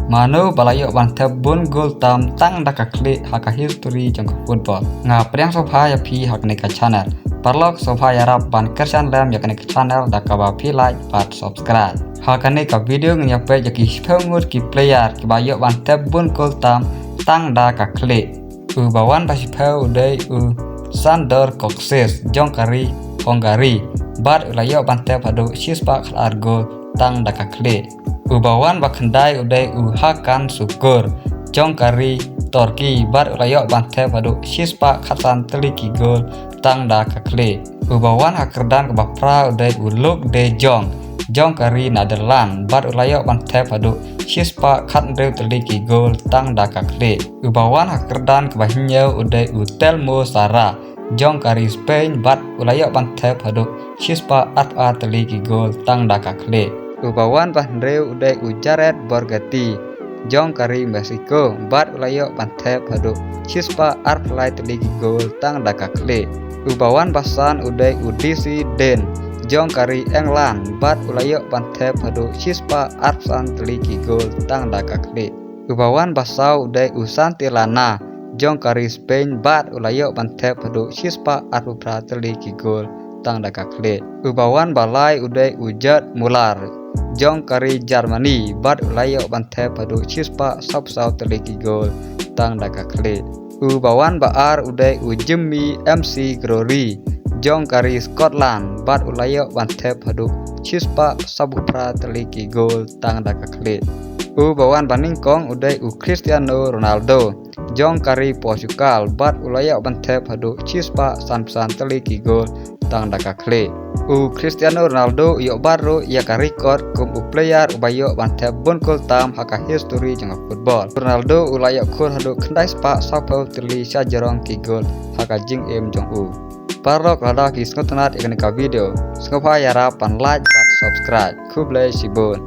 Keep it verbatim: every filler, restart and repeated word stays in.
Mano ba la ïoh ban thep bun gol tam tang da ka khlieh ha ka history jong ka football? Nga pdiang sngewbha ïa phi ha kane ka channel. Paralok, sngewbha ïarap ban kyrshan lem ïa kane ka channel da kaba phi like bad subscribe. Ha kane ka video ngin ïa peit ïa ki shiphew ngut ki player kiba ïoh ban thep bun gol tam tang da ka khlieh. Uba wan ba shiphew u dei u Sandor Kocsis jong ka ri Hungary, bad u la ïoh ban thep haduh shispah khatar gol tang da ka khlieh. Uba wan ba khyndai u dei u Hakan Sukur jong ka ri Turkey, bad u la ïoh ban thep haduh shispah khatsan tylli ki gol tang da ka khlieh. Uba wan ha kyrdan kaba phra u dei u Luuk de Jong jong ka ri Netherlands, bad u la ïoh ban thep haduh shispah khathynriew tylli ki gol tang da ka khlieh. Uba wan ha kyrdan kaba hynñiew u dei u Telmo Zarra jong ka ri Spain, bad u la ïoh ban thep haduh shispah arphew ar tylli ki gol tang da ka khlieh. Uba wan ba hynriew u dei u Jared Borgetti jong ka ri Mexico, bad u la ïoh ban thep haduh shispah arphew lai tylli ki gol tang da ka khlieh. Uba wan ba san u dei u Dizzy Dean jong ka ri England, bad u la ïoh ban thep haduh shispah arphew san tylli ki gol tang da ka khlieh. Uba wan ba saw u dei u Santi Lana jong ka ri Spain, bad u la ïoh ban thep haduh shispah arphew phra tylli ki gol tang da ka khlieh. Uba wan ba lai u dei u Gerd Muller jong ka ri Germany, bad u la ïoh ban thep haduh shispah sawphew saw tylli ki gol tang da ka khlieh. Uba wan ba ar u dei u Jimmy M C Grory jong ka ri Scotland, bad u la ïoh ban thep haduh shispah sawphew phra tylli ki gol tang da ka khlieh. Uba wan ba nyngkong u dei u Cristiano Ronaldo jong ka ri Portugal, bad u la ïoh ban thep haduh shispah sanphew san tylli ki gol tang da ka khlieh. U Cristiano Ronaldo u ïoh bat ruh ïa ka record kum u player uba ïoh ban thep bun gol tam ha ka history jong ka football. Ronaldo u la ïoh khur haduh khyndai spah sawphew tylli shajrong ki gol ha ka jingim jong u. Paralok, lada ki sngewtynnat ïa kane ka video, sngewbha ïarap ban like bad subscribe. Khublei shibun.